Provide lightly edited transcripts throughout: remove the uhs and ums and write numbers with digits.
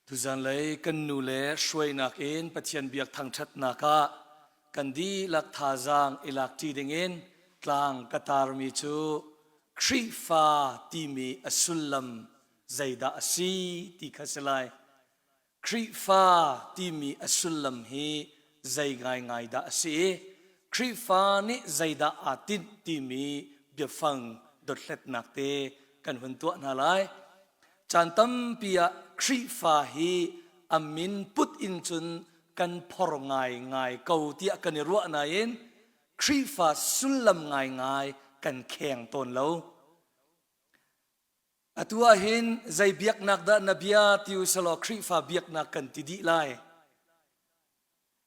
Tuzanlei kan nu le hruainak in Pathian biak thangṭhatnak ah kan dihlak thazaang i lakṭi dingin tlang ka tarmi cu Khrihfa timi a sullam zeidah a si ti kha si lai. Khrihfa timi a sullam hi zei ngaingai dah a si i Khrihfa nih zeidah aa tinh timi biafang dothletnak te kan hun tuah hna lai. Caan tampi ah Khrihfa hi a min put in cun kan phor ngaingai ko tiah kan i ruah nain Khrihfa sullam ngaingai kan kheng tawn lo. Atu ah hin zei biaknak dah na bia ti u selaw Khrihfa biaknak kan ti dih lai.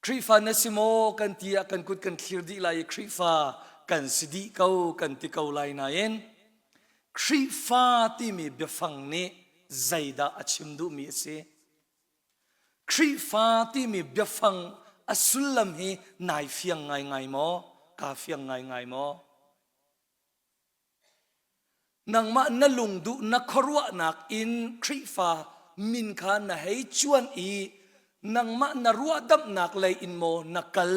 Khrihfa na si maw kan ti ah kan kut kan thlir dih lai i Khrihfa kan si dih ko kan ti ko lai nain Khrihfa timi biafang nih zeidah a chim duhmi a si? Khrihfa timi biafang a sullam hi nai fiang ngaingai maw? Kaa fiang ngaingai maw? Nangmah na lungduh na khuaruahnak in Khrihfa min kha na hei cuan i nangmah na ruahdamhnak lei in maw na kal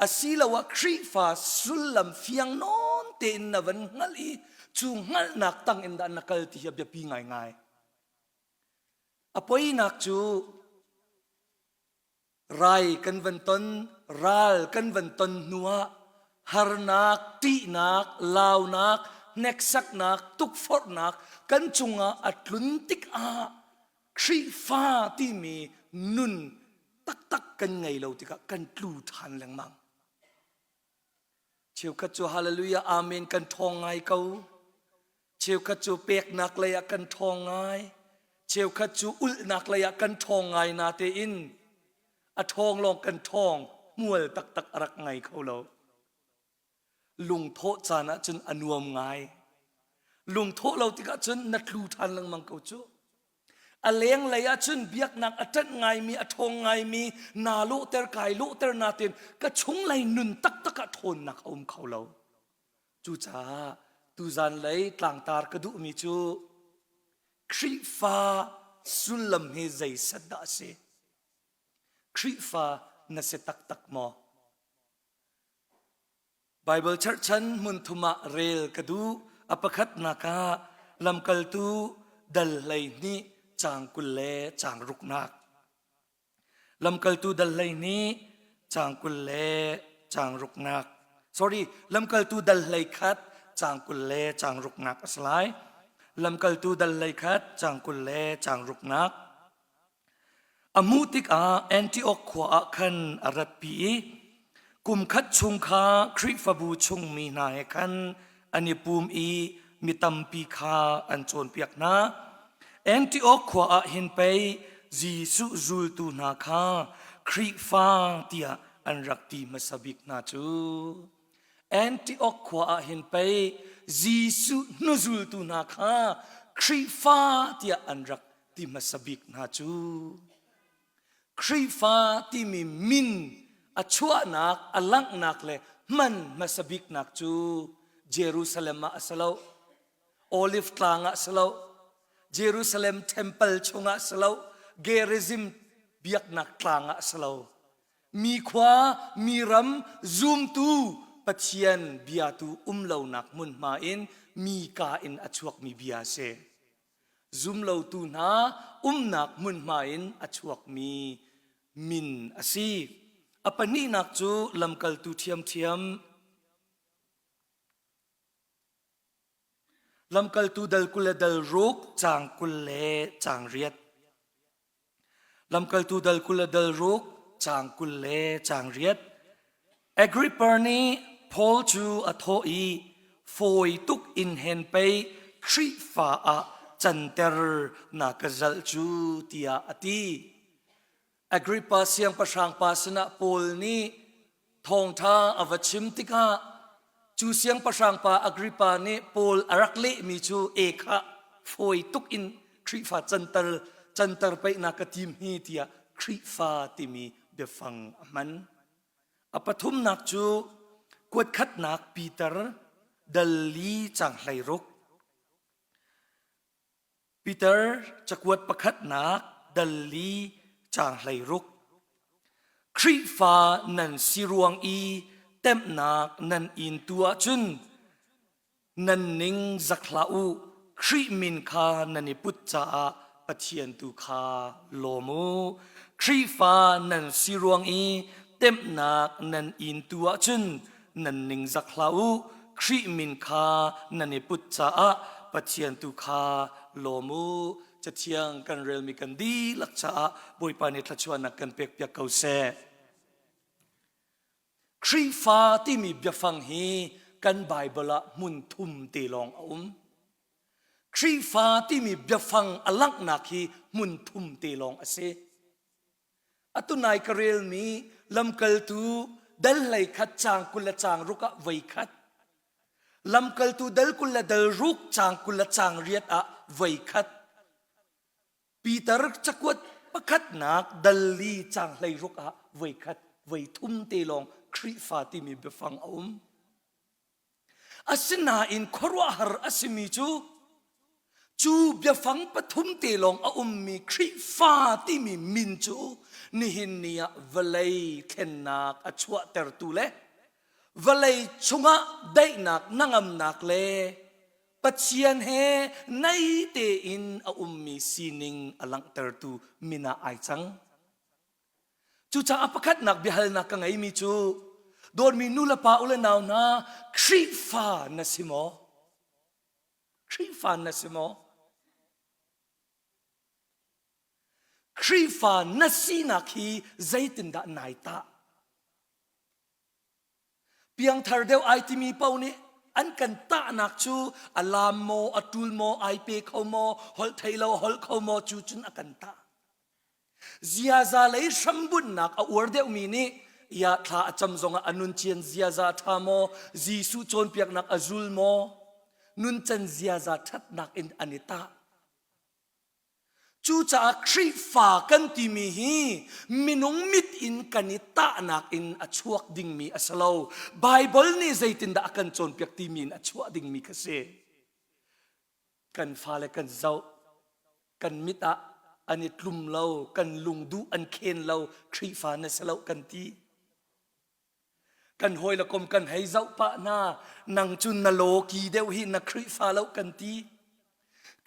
asiloah Khrihfa sullam fiang nawn tein na van hngalh i cu hngalhnak tang in dah na kal ti hi a biapi ngaingai. A poinak cu Rai kan van ton, ral kan van ton hnuah harnak, ṭihnak, launak, hneksaknak, tukforhnak kan cungah a tlun tikah Khrihfa timi nun taktak kan ngei lo tikah kan tlu ṭhan lengmang. Cheukhat cu hallelujah amen kan ṭhawng ngai ko. Cheukhat cu peknak lei ah kan ṭhawng ngai. Cheukhat cu ulhnak lei ah kan ṭhawng ngai natein a ṭhawng lawng kan ṭhawng hmual taktak a rak ngai kho lo. Lungthawh caan ah cun a nuam ngai. Lungthawh lo tikah cun na tlu ṭhan lengmang ko cu. A lenglei ah cun biaknak a ṭanh ngaimi, a ṭhawng ngaimi, naa lawhter kai lawhter natein ka chunglei nun taktak ah ṭhawnnak a um kho lo. Cucaah tuzan lei tlangtar ka duhmi cu Khrihfa sullam hi zeiset dah a si? Khrihfa na si taktak maw? Baibal cherhchan hmunthum ah rel ka duh. A pakhatnak ah lamkaltu dal 12 caang 20 le caang ruknak. Lamkaltu dal 12 caang 20 le caang ruknak. Sorry, lamkaltu dal 11 caang 20 le caang ruknak a si lai. Lamkaltu dal 11 caang 20 le caang ruknak. A hmuh tikah Antioch khua ah khan a ratpi i kumkhat chung kha Khrihfabu chungmi hna he khan an i pum i mi tampi kha an cawnpiak hna. Antioch khua ah hin pei Jesuh zultu hna kha Khrihfa tiah an rak ti hmasa bik hna cu. Antioch khua ah hin pei Jesuh hnuzultu hna kha Khrihfa tiah an rak ti hmasa bik hna cu Khrihfa timi min a chuahnak a langhnak le hman hmasa biknak cu Jerusalem ah a si lo Olive tlang ah si lo Jerusalem temple chungah si lo Gerizim biaknak tlang ah si lo mi khua mi ram zumtu Pathian biatu um lonak hmunhma in mi ka in a chuakmi bia a si Zumlotu hna umnak hmunhma in a chuakmi min a si. A pahnihnak cu lamkaltu ṭhiamṭhiam. Lamkaltu dal 20 le dal ruk, caang 20 le caang riat. Lamkaltu dal 20 le dal ruk, caang 20 le caang riat. Agrippa nih Paul cu a thawh i fawi tuk in hen pei Khrihfa ah canter na ka zalh cu tiah a ti. Agrippa siangpahrang pa sinah Paul nih thawngṭha a va chim tikah cu siangpahrang pa Agrippa nih Paul a rak lehmi cu e khah fawi tuk in Khrihfa canter canter peihnak ka tim hi tiah Khrihfa timi biafang a hman. A pathumnak cu kuatkhatnak Peter dal li cang 16 Peter cakuat pakhatnak dal li caang 16. Khrihfa nan si ruang i temhnak nan in tu ahcun nan ning zak hlah u. Khrih min kha nan i put caah Pathian tu kha lawm u. Khrihfa nan si ruang i temhnak nan in tu ahcun nan ning zak hlah u. Khrih min kha nan i put caah Pathian tu kha lawm u. Cathiang kan relmi kan dihlak caah Bawipa nih thluachuahnak kan pekpiak ko seh. Khrihfa timi biafang hi kan Baibal ah hmun thum te lawng a um. Khrihfa timi biafang a langhnak hi hmun thum te lawng a si. Atu nai ka relmi lamkaltu dal hlei khat caang 20 le caang ruk ah voi khat, lamkaltu dal 20 le dal ruk caang 20 le caang riat ah voi khat, Peter cakuat pakhatnak dal li caang 16 ah voikhat voi thum te lawng Khrihfa timi biafang a um. Asinain khuaruahhar a simi cu cu biafang pathum te lawng a ummi Khrihfa timi min cu nihin ni ah vawlei thlennak a chuahtertu le vawlei chungah daihnak hnangamnak le Pathian he nai tein a ummi sining a langhtertu min ah ai cang. Cucaah pakhatnak biahalnak ka ngeimi cu dawtmi nu le pa u le nau hna Khrihfa na si maw? Khrihfa na si maw? Khrihfa na sinak hi zeitindah nai tah? Piangthar deuh ai timi paoh nih an kan tahnak cu a laam maw, a ṭul maw, ai pe kho maw, holh thei lo holh kho maw cu cun a kan tah. Ziaza lei hrambunhnak a uar deuhmi nih ya thla a cam zongah a nuncian ziaza a ṭha maw, Jesuh cawnpiaknak a zul maw, nuncan ziaza ṭhatnak in an i tah. Cucaah Khrihfa kan timi hi minung mit in kan i tahnak in a chuak dingmi a si lo. Baibal nih zeitindah a kan cawnpiak timi in a chuah dingmi kha si. Kan fale kan zoh, kan mit ah an i tlum lo, kan lungduh an khen lo, Khrihfa na si lo kan ti. Kan hawi le kom kan hei zoh pah hna, nang cu na lawki deuh hi na Khrihfa lo kan ti.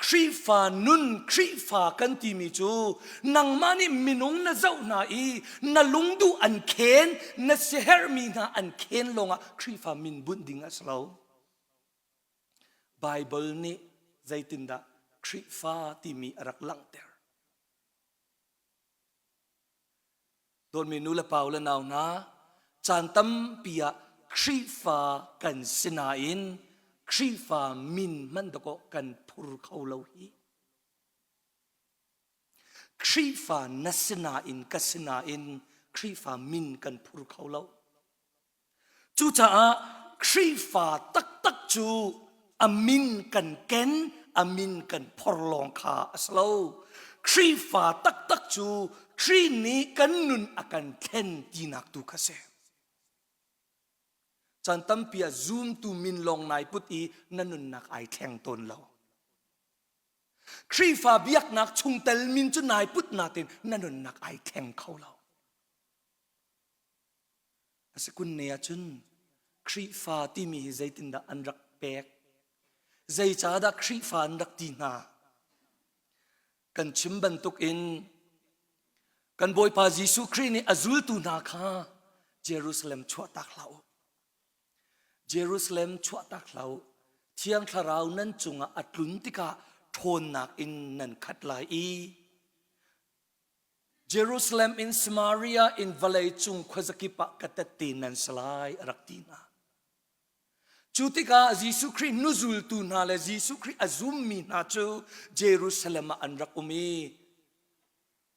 Khrihfa nun, Khrihfa kan timi cu nangmah nih minung na zoh hna i na lungduh an khen, na siaherhmi hna an khen lawngah Khrihfa min bunh ding a si lo. Baibal nih zeitindah Khrihfa timi a rak langhter. Dawtmi nu le pa u le nau hna, caan tampi ah Khrihfa kan si nain Khrihfa min hmanh dakaw kan phur kho lo hi. Khrihfa na si nain ka si nain Khrihfa min kan phur kho lo. Cucaah Khrihfa taktak cu a min kan ken, a min kan phor lawng kha a si lo. Khrihfa taktak cu Khrih nih kan nun a kan thlen tinak tu kha si. Caan tampi ah zumtu min lawng nai put i na nunnak ai thleng tawn lo. Khrihfa biaknak chungtel min cu nai put natin na nunnak ai thleng kho lo. A si kun ne ahcun Khrihfa timi hi zeitindah an rak pek? Zeicahdah Khrihfa an rak ti hna? Kan chim bantukin kan Bawipa Jesuh Khrih nih a zultu hna kha Jerusalem chuahtak hlah u. Jerusalem chuahtak hlah u. Thiang Thlarau nan cungah a tlun tikah ṭhawnnak in nan khat lai i Jerusalem in Samaria in vawlei cung khuazakip ah ka tette nan si lai a rak ti hna. Cu tikah Jesuh Khrih hnuzultu hna le Jesuh Khrih a zummi hna cu Jerusalem ah an rak um i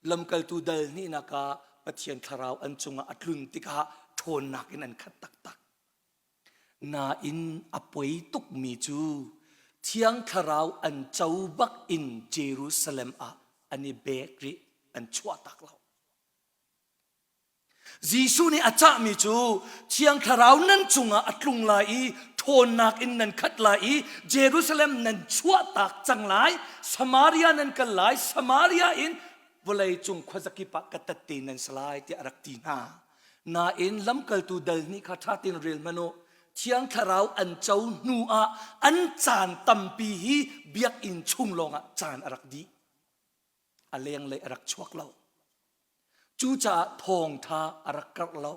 lamkaltu dal hnihnak ah Pathian thlarau an cungah a tlun tikah ṭhawnnak in an khat taktak. Nain a poi tukmi cu Thiang Thlarau an co bak in Jerusalem ah an i bek rih, an chuahtak lo. Jesuh nih a cahmi cu Thiang Thlarau nan cungah a tlung lai i ṭhawnnak in nan khat lai i Jerusalem nan chuahtak cang lai, Samaria nan kal lai, Samaria in vawlei cung khuazakip ah ka tatte nan si lai tiah a rak ti hna. Nain lamkaltu dal hnih kha ṭha tein rel hmanh u. Thiang Thlarau an co hnu ah an caan tampi hi biakinn chung lawngah caan a rak dih. A lenglei a rak chuak lo. Cucaah thawngṭha a rak karh lo.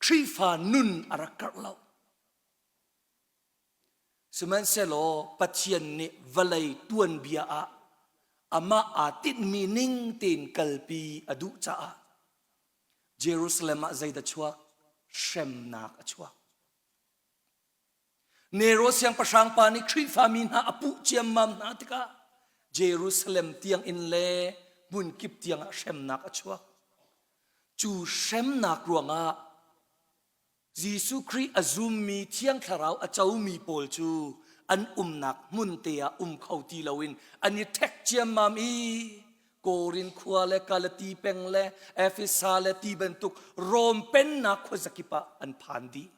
Khrihfa nun a rak karh lo. Sihmanhsehlaw Pathian nih vawlei tuanbia ah amah aa tinhmi ning tein kalpi a duh caah Jerusalem ah zeidah chuak? Hremnak a chuak. Nero siangpahrang pa nih Khrihfa mi hna a puh ciammam hna tikah Jerusalem tiang in le hmunkip tiangah hremnak a chuak. Cu hremnak ruangah Jesuh Khrih a zummi Thiang Thlarau a comi pawl cu an umnak hmun te ah um kho ti loin an i ṭhek ciammam i Korin khua le Galati peng le Efesa le ti bantuk Rom pennak khuazakip ah an phan dih.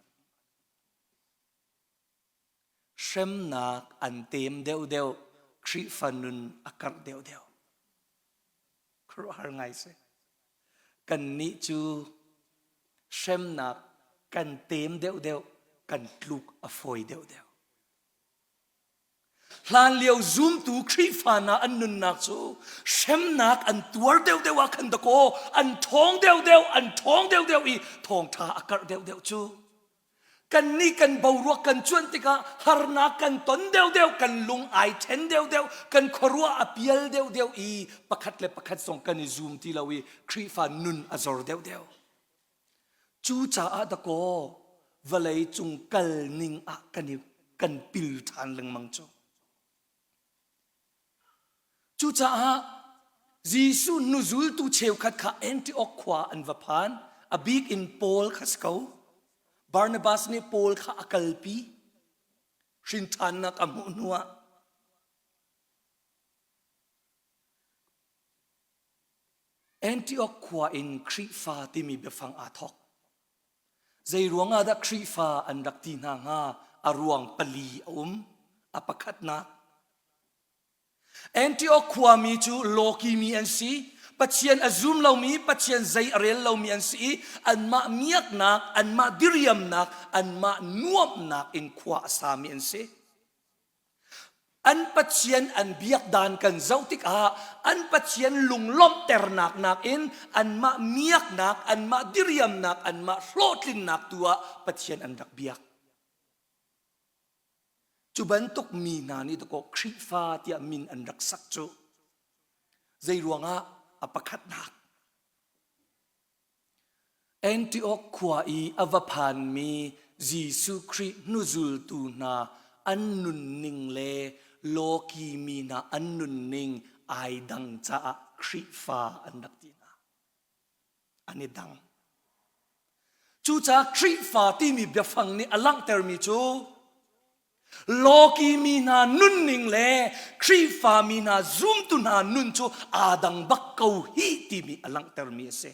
Hremnak an tem deuhdeuh, Khrihfa nun a karh deuhdeuh. Khuaruahhar ngai si. Kannih cu hremnak kan tem deuhdeuh, kan tluk a fawi deuhdeuh. Hlanlio zumtu Khrihfa hna an nunnak cu hremnak an tuar deuhdeuh ah khan dakaw an ṭhawng deuhdeuh, an ṭhawng deuhdeuh i thawngṭha a karh deuhdeuh cu. Kannih kan boruak kan cuanh tikah harnak kan ton deuhdeuh, kan lung ai ṭhen deuhdeuh, kan khuaruah a pial deuhdeuh i pakhat le pakhat zong kan i zum ti lo i Khrihfa nun a zor deuhdeuh. Cucaah dakaw vawlei cung kal ning ah kan i kan pil ṭhan lengmang cu. Cucaah Jesuh hnuzultu cheukhat kha Antioch khua an va phan. A bik in Paul kha si ko. Barnabas nih Paul kha a kalpi. Hrinṭhannak a hmuh hnuah Antioch khua in Khrihfa timi biafang aa thawk. Zei ruangah dah Khrihfa an rak ti hna hnga? A ruang pali a um. A pakhatnak, Antioch khuami cu lawkimi an si. Pathian a zum lomi, Pathian zei a rel lomi an si i anmah miaknak, anmah diriamnak, anmah nuamhnak in khua a sami an si. An Pathian an biak dan kan zoh tikah an Pathian lunglawmhternak nakin anmah miaknak, anmah diriamnak, anmah hlawhtlinnak tu ah Pathian an rak biak. Cu bantuk mi hna nih dakaw Khrihfa tiah min an rak sak cu zei ruangah a pakhatnak Antioch khua i a va phanmi Jesuh Khrih hnuzultu hna an nunning le lawki mi hna an nunning ai dang caah Khrihfa an rak ti hna. An i dang. Cucaah Khrihfa timi biafang nih a langhtermi cu lawki mi hna nunning le Khrihfa mi hna zumtu hna nun cu aa dang bak ko hi timi a langhtermi a si.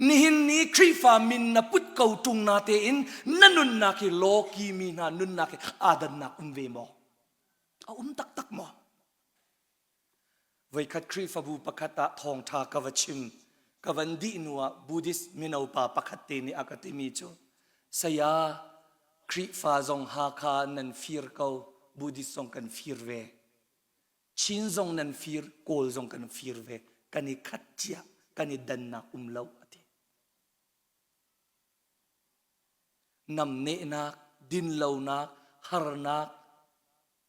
Nihin ni Khrihfa min na put ko ṭung na tein na nunnak hi lawki mi hna nunnak hi aa dannak um ve maw? A um taktak maw? Voikhat Khrihfabu pakhat ah thawngṭha ka va chim. Ka van dih hnu ah Buddhist mino pa pakhat te nih a ka timi cu, Saya, Khrihfa zong Hakha nan fir ko, Buddhist zong kan fir ve. Chin zong nan fir, Kawl zong kan fir ve. Kan i khat cia, kan i dannak um lo, a ti. Namnehnak, dinlonak, harnak,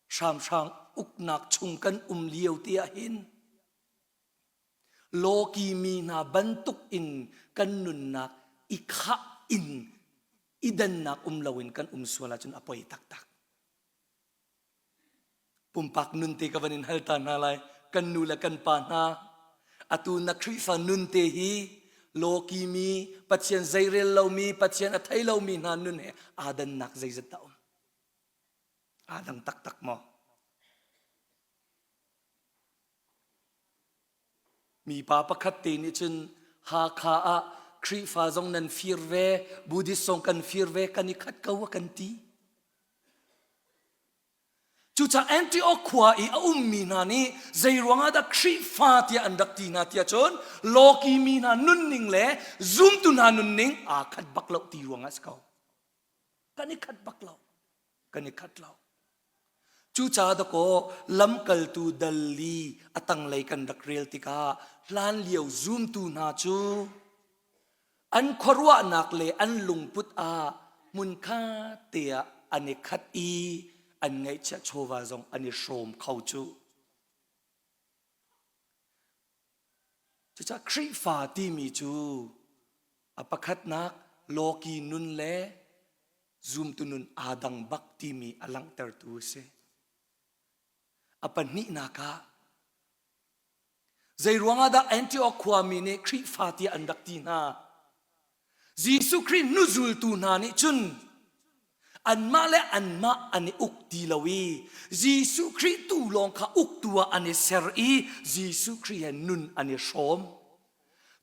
hramhrang uknak chung kan um lio te ah hin lawki mi hna bantuk in kan nunnak i khah in i dannak um loin kan um sual ahcun a poi taktak. Pumpak nun te ka van in hal ta hna lai kan nu le kan pa hna atu na Khrihfa nun te hi lawki mi Pathian zeirel lomi Pathian a thei lomi hna nun he aa dannak zeizat dah um Aa dang taktak maw? Mipa pakhat te nih cun Hakha ah Khrihfa zong nan fir ve, Buddhist zong kan fir ve, kan i khat ko a kan ti. Cucaah Antioch khua i a ummi hna nih zei ruangah dah Khrihfa tiah an rak ti hna tiah cun lawki mi hna nunning le zumtu hna nunning aa khat bak lo ti ruangah a si ko. Kan i khat bak lo. Kan i khat lo. Cucaah dakaw lamkaltu dal li a tanglei kan rak rel tikah hlanlio zumtu hna cu an khuaruahnak le an lungput ah hmunkhat te ah an i khat i an ngeihchiah chawva zong an i hrawm kho cu. Cucaah Khrihfa timi cu a pakhatnak lawki nun le zumtu nun aa dang bak timi a langhtertu a si. A pahnihnak ah zei ruangah dah Antioch khuami nih Khrihfa tiah an rak ti hna? Jesuh Khrih hnuzultu hna nih cun anmah le anmah an i uk ti lo i Jesuh Khrih tu lawng kha uktu ah an i ser i Jesuh Khrih he nun an i hrawm.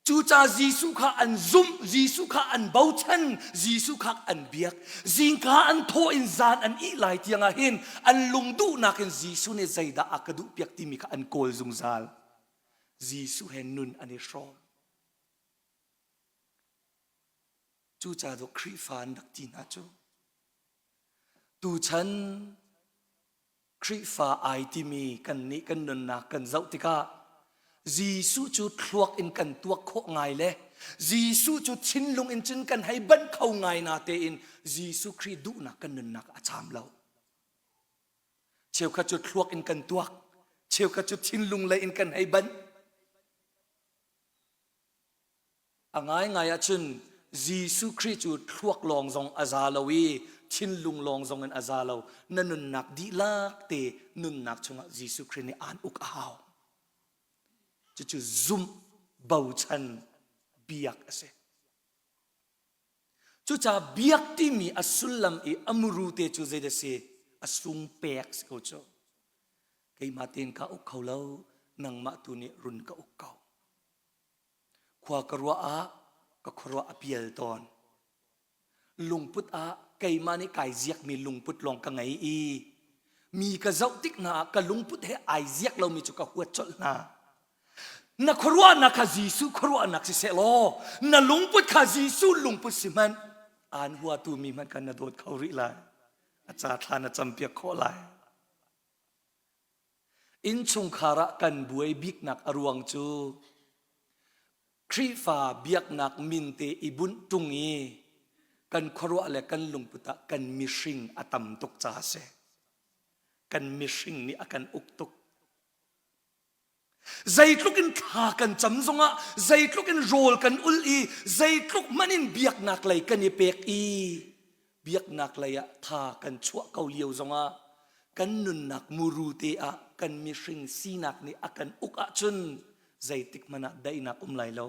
Cucaah Jesuh kha an zumh, Jesuh kha an bochan, Jesuh kha an biak. Zingka an thawh in zan an ih lai tiangah hin an lungduhnak in Jesuh nih zeidah a ka duhpiak timi kha an kawl zungzal. Jesuh he nun an i hrawm. Cucaah Khrihfa an rak ti hna cu. Tuchan Khrihfa ai timi kannih kan nunnak kan zoh tikah Jesuh cu thluak in kan tuak khawh ngai le Jesuh cu thinlung in cun kan hei banh kho ngai na tein Jesuh Khrih duhnak kan nunnak a caam lo. Cheukhat cu thluak in kan tuak, cheukhat cu thinlung lei in kan hei banh. A ngaingai ahcun Jesuh Khrih cu thluak lawng zong a za lo i thinlung lawng zong in a za lo. Na nunnak dihlak te nunnak chungah Jesuh Khrih nih aan uk a hau. Cucu zumh bochan biak a si. Cucaah biak timi a sullam i a muru te cu zeidah si? A sung pek si ko cu. Keimah tein ka uk kho lo, nangmah tu nih run ka uk ko. Khua ka ruah ah ka khuaruah a pial tawn. Lungput ah keimah nih kai ziakmi lungput lawng ka ngei i mi ka zoh tik hna ah ka lungput he ai ziak lomi cu ka huat colh hna. Na khuaruahnak kha Jesuh khuaruahnak siseh law na lungput kha Jesuh lungput si hmanh aan huatu mi hmanh kha na dawt kho rih lai. A ca thla na campiak khawh lai. Innchungkhar ah kan buai biknak a ruang cu Khrihfa biaknak min te i bunh ṭung i kan khuaruah le kan lungput ah kan mihring a tam tuk caah a si. Kan mihring nih a kan uk tuk. Zeitluk in thla kan cam zongah, zeitluk in rawl kan ul i, zeitluk hmanh in biaknak lei kan i pek i, biaknak lei ah tha kan chuah ko lio zongah kan nunnak muru te ah kan mihring sinak nih a kan uk ahcun zeitik hmanh ah daihnak um lai lo.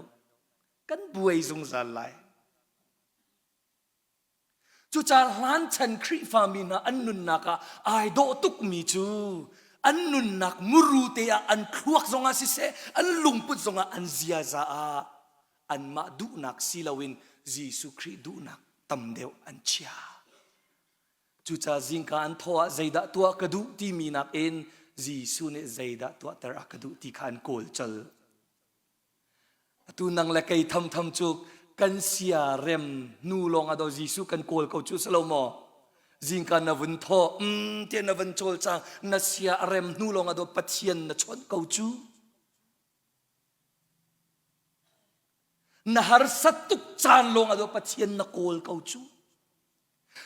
Kan buai zungzal lai. Cucaah hlanchan Khrihfami hna an nunnak ah ai dawh tukmi cu an nunnak muru te ah an thluak zongah siseh, an lungput zongah an ziaza ah anmah duhnak si loin Jesuh Khrih duhnak tam deuh an chia. Cucaah zingka an thawh ah zeidah tuah ka duh timi nakin Jesuh nih zeidah tuahter a ka duh ti kha an kawl colh. Atu nang le kei thamtham cu kan sia rem hnu lawng ah do Jesuh kan kawl ko cu si lo maw? Zingka na vun thawh, mm, tiah na vun cawlcang, na sia a rem hnu lawng ah do Pathian na chawnh ko cu. Na harsat tuk caan lawng ah do Pathian na kawl ko cu.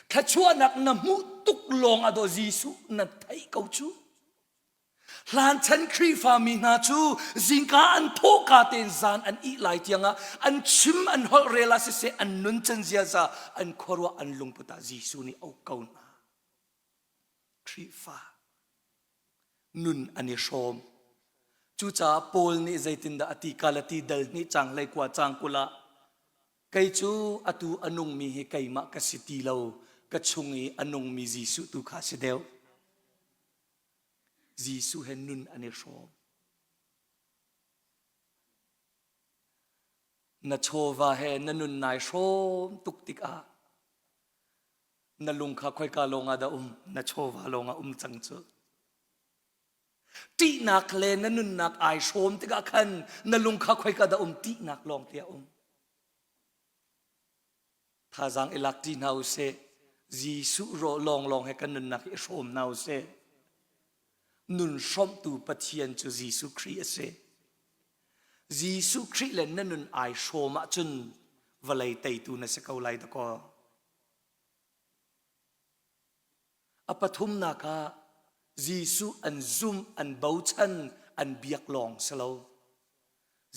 Thluachuahnak na hmuh tuk lawng ah do Jesuh na theih ko cu. Hlanchan Khrihfami hna cu zingka an thawhka tein zan an ih lai tiangah an chim an holh rel ah siseh an nuncan ziaza an khuaruah an lungput ah Jesuh nih a uk ko hna. Khrihfa nun an i hrawm. Cucaah Paul nih zeitindah a ti Galati dal hnih cang hlei kua cang 20 ah kei cu atu a nungmi hi keimah ka si ti lo ka chung i a nungmi Jesuh tu kha si deuh. Jesuh he nun an i hrawm. Na chawva he na nun nai hrawm tuk tikah na lung kha khoika lawng ah dah um? Na chawva lawng ah um cang cu. Ṭihnak le na nunnak ai hrawm tikah khan na lung kha khoika dah um ṭihnak lawng te a um. Thazaang i lak ṭi hna u sih. Jesuh rawh lawnglawng he kan nunnak i hrawm hna u sih. Nun hrawmhtu Pathian cu Jesuh Khrih a si. Jesuh Khrih le na nun ai hrawm ahcun vawlei teitu na si ko lai dakaw. A pathumnak ah Jesuh an zumh, an bochan, an biak lawng si lo.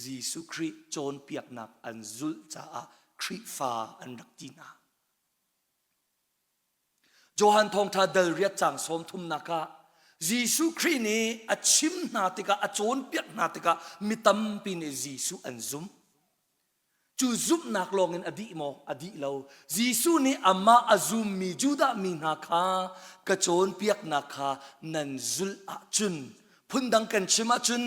Jesuh Khrih cawnpiaknak an zulh caah Khrihfa an rak ti hna. Johan Thawngṭha dal riat caang sawm thumnak ah Jesuh Khrih nih a chim hna tikah a cawnpiak hna tikah mi tampi nih Jesuh an zumh. Cu zumhnak lawngin a dih maw? A dih lo. Jesuh nih amah a zummi Judah mi hna kha ka cawnpiaknak kha nan zulh ahcun phundang kan chim ahcun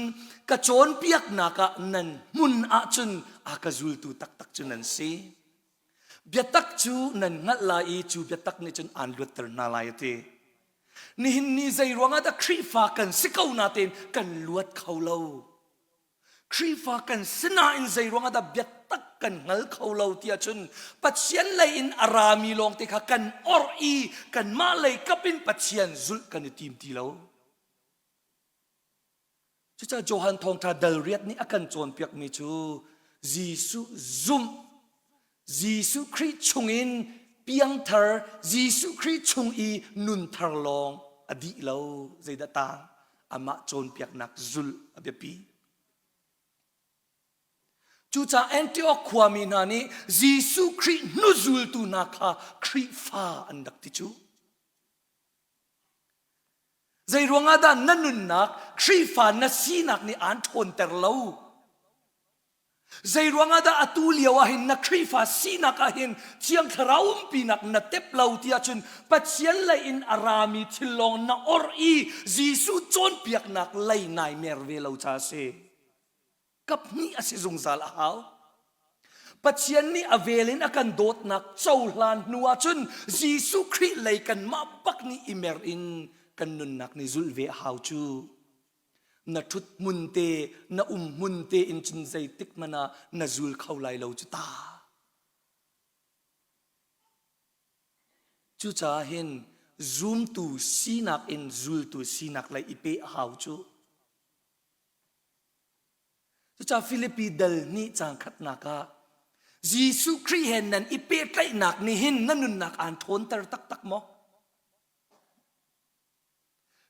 ka cawnpiaknak ah nan hmun ahcun a ka zultu taktak cu nan si. Biatak cu nan hngalh lai i cu biatak nih cun aan luatter hna lai a ti. Nihin ni zei ruangah dah Khrihfa kan si ko natein kan luat kho lo. Khrihfa kan si nain zei ruangah dah biatak kan hngal kho lo ti ahcun Pathian lei in a rami lawngte kha kan orh i kanmah lei kap in Pathian zulh kan i tim ti lo. Cucaah Johan Thawngṭha dal riat nih a kan cawnpiakmi cu Jesuh zumh, Jesuh Khrih chungin piangthar, Jesuh Khrih chung i nunthar lawng a dih lo. Zeidah tang? Amah cawnpiaknak zulh a biapi. Cucaah Antioch khuami hna nih Jesuh Khrih hnuzultu hna kha Khrihfa an rak ti cu. Zei ruangah dah na nunnak Khrihfa na sinak nih aan ṭhawnter lo? Zei ruangah dah atu lio ah hin na Khrihfa sinak ah hin Thiang Thlarau umpinak na tep lo ti ahcun Pathian lei in a rami thil lawng na orh i Jesuh cawnpiaknak lei nai mer ve lo ca a si. Kap hnih a si zungzal a hau. Pathian nih a vel in a kan dawtnak cohlan hnu ahcun Jesuh Khrih lei kanmah bak nih i mer in kan nunnak nih zulh ve a hau cu. Na ṭhut hmun te, na um hmun te in cun zeitik hmanh ah na zul kho lai lo cu ta. Cucaah hin zumtu sinak in zultu sinak lei i peh a hau cu. Cucaah Filipi dal hnih caang khatnak ah Jesuh Khrih he nan i pehtlaihnak nih hin na nunnak aan ṭhawnter taktak maw?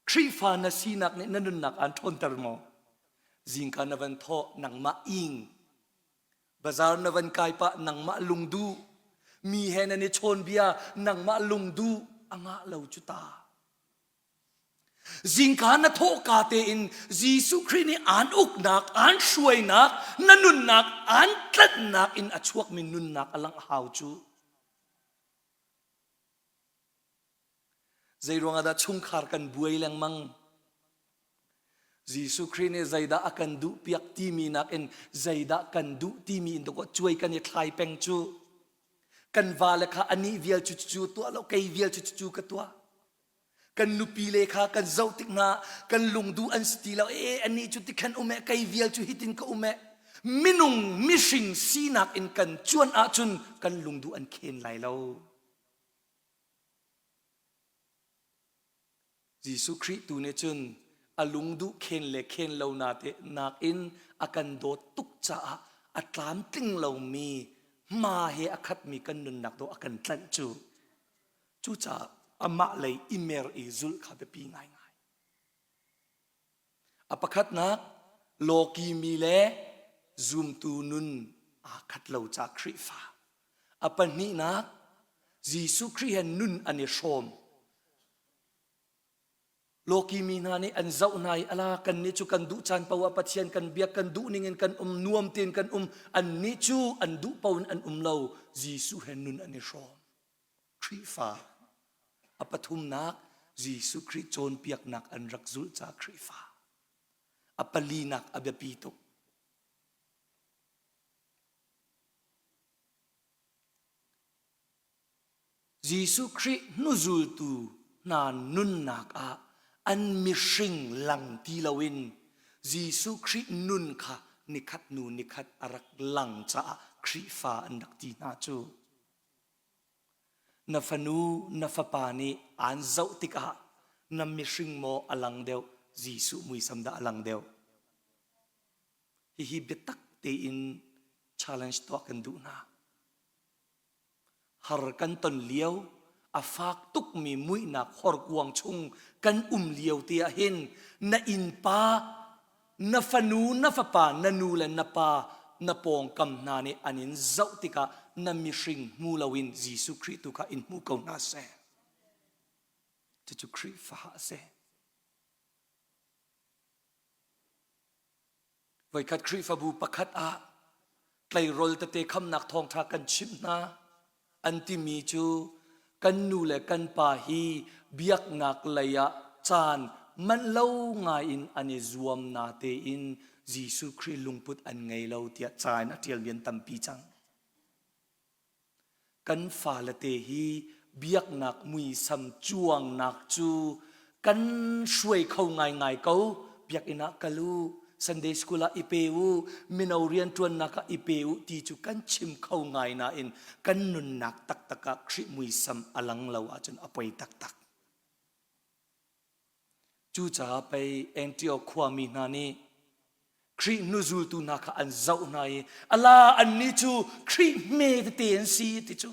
Khrihfa na sinak nih na nunnak aan ṭhawnter maw? Zingka na van thawh nangmah ing. Bazar na van kai pah nangmah lungduh. Mi he nan i chawnbia nangmah lungduh a ngah lo cu ta. Zingka na thawhka tein Jesuh Khrih nih aan uknak, aan hruainak, na nunnak aan tlanhnak in a chuakmi nunnak a langh hau cu. Zeiruangah dah chungkhar kan buai lengmang? Jesuh Khrih nih zeidah a kan duh piak timi nakin zeidah kan duh timi in dawh cuai kan i thlai peng cu. Kan vale kha anih vial cu cu tuah lo kei vial cu cu ka tuah. Kan nupi le kha kan zoh tik hna kan lungduh an si ti lo e anih cu tikhan um e kei vial cu hitin ka um e minung mihring sinak in kan cuan ahcun kan lungduh an khen lai lo. Jesuh Khrih tu nih cun a lungduh khen le khen lo na te nakin a kan dawt tuk caah a tlamtling lomi hma he a khatmi kan nunnak dawh a kan tlanh cu. Cucaah amah lei i mer i zulh kha biapi ngaingai. A pakhatnak, lawki mi le zumtu nun aa khat lo ca Khrihfa. A pahnihnak, Jesuh Khrih he nun an i hrawm. Lawki mi hna nih an zoh hna i ala kannih cu kan duh caan paoh ah Pathian kan biak kan duh ning in kan um nuam tein kan um annih cu an duh paoh in an um lo Jesuh he nun an i hrawm. Khrihfa a pathumnak Jesuh Khrih cawnpiaknak an rak zulh ca Khrihfa a palinak a biapi tuk. Jesuh Khrih hnuzultu hna nunnak ah An mihring lang ti loin Jesuh Khrih nun kha nikhat hnu nikhat a rak lang caah Khrihfa an rak ti hna cu. Na fanu, na fapa nih aan zoh tikah na mihring maw a lang deuh, Jesuh muisam dah a lang deuh? Hihi biatak tein challenge tuah kan duh hna. Har kan ton lio, a fak tukmi muihnak horkuang chung kan um lio te ah hin na innpa, na fanu, na fapa, na nu le na pa, na pawngkam hna nih an in zoh tikah na mihring hmu loin Jesuh Khrih tu kha in hmu ko hna seh. Cucu Khrihfa a si. Voikhat Khrihfabu pakhat ah tleirawl tete khamnak thawngṭha kan chimh hna. An timi cu kan nu le kan pa hi biaknak lei ah caan manh lo ngai in an i zuam na tein Jesuh Khrih lungput an ngei lo tiah ca in a ṭialmi an tampi cang. Kan fale te hi biaknak muisam cuangnak cu kan hruai kho ngaingai ko. Biakinn ah kal u, Sunday school ah i pe u, mino rianṭuannak ah i pe u ti cu kan chim kho ngai nain kan nunnak taktak ah Khrih muisam a lang lo ahcun a poi taktak. Cucaah pei Antioch khuami hna nih Khrih hnuzultu hna kha an zoh hna i ala annih cu Khrih hme tete an si ti cu.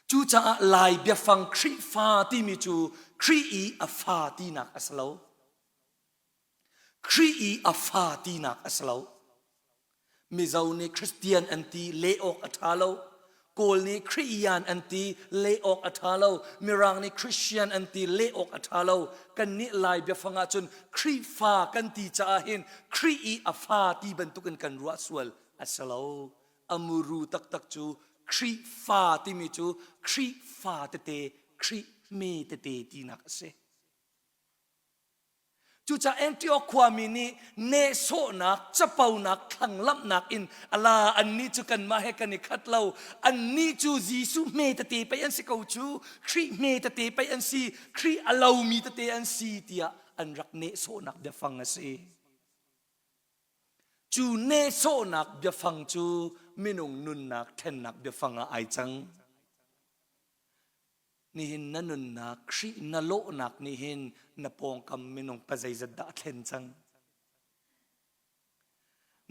Cucaah Lai biafang Khrihfa timi cu Khrih i a fa tinak a si lo. Khrih i a fa tinak a si lo. Mizo nih Christian an ti leh awk a ṭha lo. Kawl nih Khriyan an ti leh awk a ṭha lo. Mirang nih Christian an ti leh awk a ṭha lo. Kannih Lai biafang ahcun Khrihfa kan ti caah hin Khrih i a fa ti bantukin kan ruah sual a si lo. A muru taktak cu Khrihfa timi cu Khrihfa tete, Khrih hme tete tinak a si. Cucaah Antioch khuami nih nehsawhnak, caponak, thlanglamhnak in ala annih cu kanmah he kan i khat lo. Annih cu Jesuh hme tete pei an si ko cu, Khrih hme tete pei an si, Khrih a lomi tete an si tiah an rak nehsawhnak biafang a si. Cu nehsawhnak biafang cu minung nunnak thlennak biafang ah ai cang. Nihin na nunnak Khrih na lawhnak nih hin na pawngkam minung pa zeizat dah a thlen cang?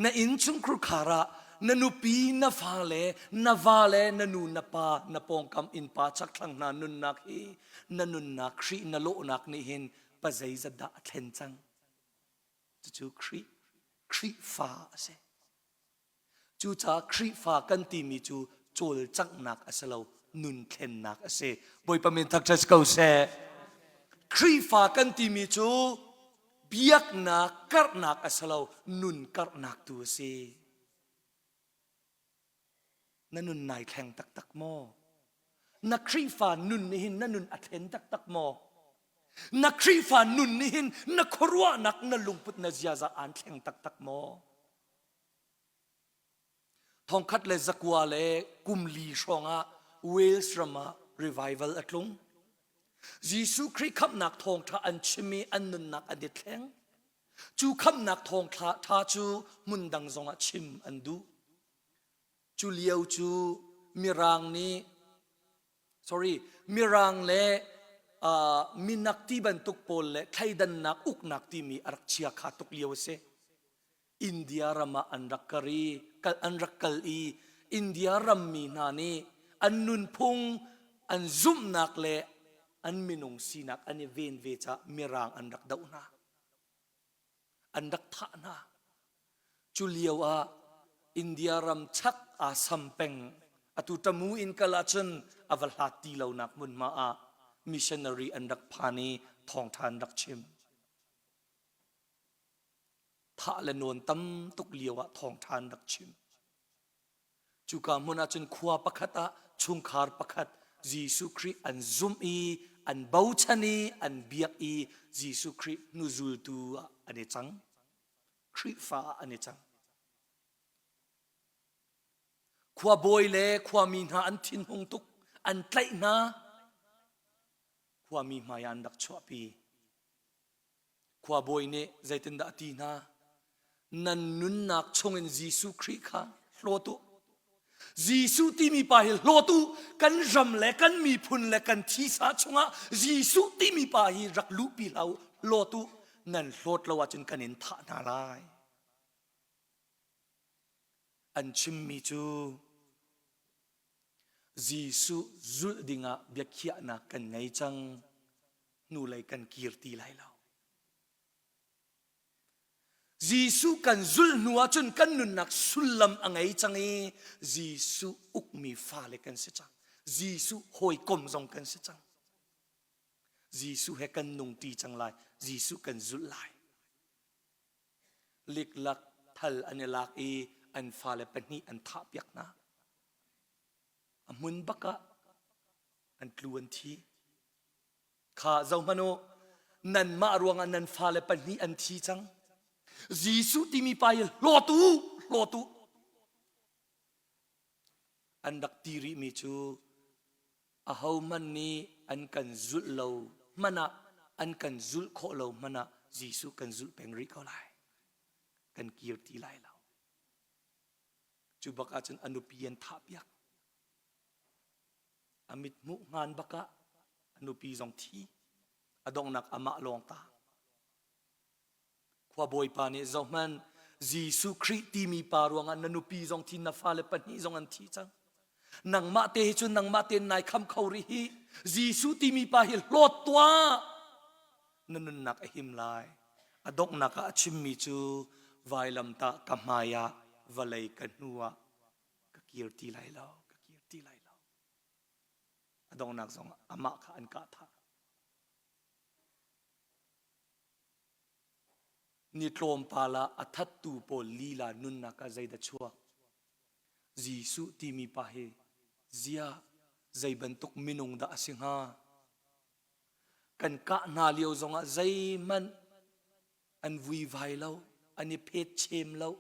Na innchungkhur khar ah na nupi, na fale, na vale, na nu, na pa, na pawngkam innpa chakthlang hna nunnak hi na nunnak Khrih na lawhnak nih hin pa zeizat dah a thlen cang? Cucu Khrih, Khrihfa a si. Cucaah Khrihfa kan timi cu cawlcanghnak a si lo, nun thlennak a si. Bawipa min thangṭhat ko seh. Khrihfa kan timi cu biaknak karhnak a si lo, nun karhnak tu a si. Na nun nai thleng taktak maw? Na Khrihfa nun nih hin na nun a thlen taktak maw? Na Khrihfa nun nih hin na khuaruahnak, na lungput, na ziaza aan thleng taktak maw? Thongkhat le zakua le kum li hrawngah Wales ram ah revival a tlung. Jesuh Khrih khamhnak thawngṭha an chim i an nunnak an i thleng. Cu khamhnak thawngṭha ṭha cu hmun dang zongah chim an duh. Cu lio cu Mirang nih sorry Mirang le uh, minak ti bantuk pawl le thleidannak uknak timi a rak chia kha tuk lio a si. India ram ah an rak kar i an rak kal i India rammi hna nih an nunphung an zumhnak le an minung sinak an i ven ve caah Mirang an rak doh hna. An rak thah hna. Cu lio ah India ram chak Assam peng atu Tamu in kal ahcun a va hlat ti lonak hmunhma ah missionary an rak phan i thawngṭha an rak chim. Thah le nawn tam tuk lio ah thawngṭha an rak chim. Cuka hmun ah cun khua pakhat ah chungkhar pakhat Jesuh Khrih an zumh i an bochan i an biak i Jesuh Khrih hnuzultu ah an i cang. Khrihfa ah an i cang. Khuabawi le khuami hna an thinhung tuk, an tlaih hna. Khuami hmai ah an rak chuahpi. Khuabawi nih zeitindah a ti hna? Nan nunnak chungin Jesuh Khrih kha hlawt u. Jesuh timi pa hi hlawt u. Kan ram le kan miphun le kan thisa chungah Jesuh timi pa hi rak luhpi hlah u, hlawt u. Nan hlawt lo ahcun kan in thah hna lai. An chimmi cu Jesuh zulh dingah biakhiahnak kan ngei cang. Hnulei kan kir ti lai lo. Jesuh kan zulh hnu ahcun kan nunnak sullam a ngei cang i Jesuh ukmi fale kan si cang. Jesuh hawikom zong kan si cang. Jesuh he kan nung ṭi cang lai. Jesuh kan zulh lai. Liklak thal an i lak i an fale pahnih an thahpiak hna. A hmun bak ah an tlu an thi. Kha zohhmanh u, nanmah ruangah nan fale pahnih an thi cang. Jesuh timi pa hi hlawt u, hlawt u. An rak ti rihmi cu ahohmanh nih an kan zulh lo hmanh ah an kan zulh khawh lo hmanh ah Jesuh kan zulh peng rih ko lai. Kan kir ti lai lo. Cu bak ahcun a nupi an thahpiak. A mithmuh hngan bak ah a nupi zong thi. A donghnak amah lawng ta. Khua bawipa nih zohhmanh Jesuh Khrih timi pa ruangah na nupi zong thi na fale pahnih zong an thi cang. Nangmah te hi cu nangmah tein nai kham kho rih hi. Jesuh timi pa hi hlawt tuah. Na nunnak a him lai. A donghnak ah a chimmi cu vailamtah ka hmai ah vawlei ka hnu ah ka kir ti lai lo, ka kir ti lai lo. A donghnak zong amah kha an kah thah. Ni tlawmpal ah a thattu pawl lila nunnak ah zeidah chuak? Jesuh timi pa hi ziah zei bantuk minung dah a si hnga? Kan kah hna lio zongah zeihmanh an vuivai lo, an i phet chem lo,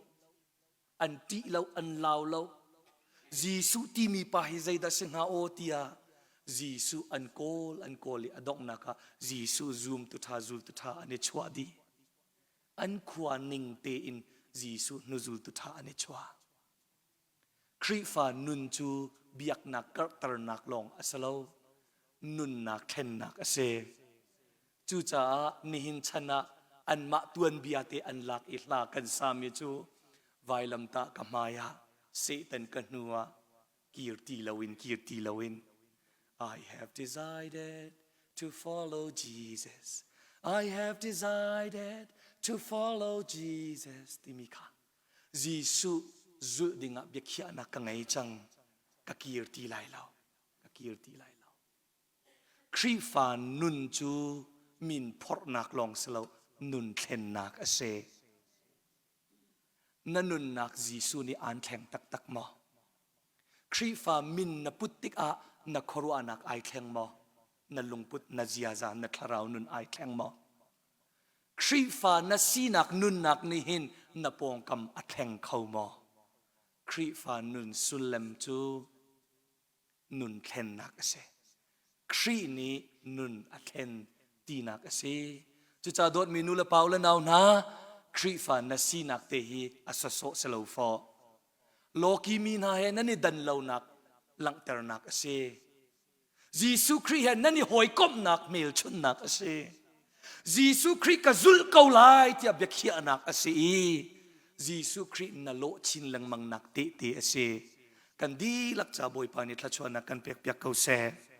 an ṭih lo, an lau lo. Jesuh timi pa hi zeidah si hnga aw tiah Jesuh an kawl an kawl i a donghnak ah Jesuh zumtu ṭha zultu ṭha an i chuah dih. An khua ning tein Jesuh hnuzultu ṭha an i chuah. Khrihfa nun cu biaknak karhternak lawng a si lo, nunnak thlennak a si. Cucaah nihin chan ah anmah tuanbia te an lak i hla kan sami cu vailamtah ka hmai ah Satan ka hnu ah kir ti loin kir ti loin I have decided to follow Jesus. I have decided to follow Jesus timi kha Jesuh zulh dingah biakhiahnak ka ngei cang. Ka kir ti lai lo. Ka kir ti lai lo. Khrihfa nun cu min phorhnak lawng si lo, nun thlennak a si. Na nunnak Jesuh nih aan thleng taktak maw? Khrihfa min na put tikah na khuaruahnak ai thleng maw? Na lungput, na ziaza, na thlarau nun ai thleng maw? Khrihfa na sinak nunnak nih hin na pawngkam a thleng kho maw? Khrihfa nun sullam cu nun thlennak a si. Khrih nih nun a thlen tinak a si. Cucaah dawtmi nu le pa le nau hna, Khrihfa na sinak te hi a sawsawh si lo fawh. Lawki mi hna he nan i dan lonak langhternak a si. Jesuh Khrih he nan i hawikomhnak hmelchunhnak a si. Jesuh Khrih ka zulh ko lai tiah biakhiahnak a si i Jesuh Khrih na lawh chin lengmangnak tehte a si. Kan dihlak ca Bawipa nih thluachuahnak kan pekpiak ko seh.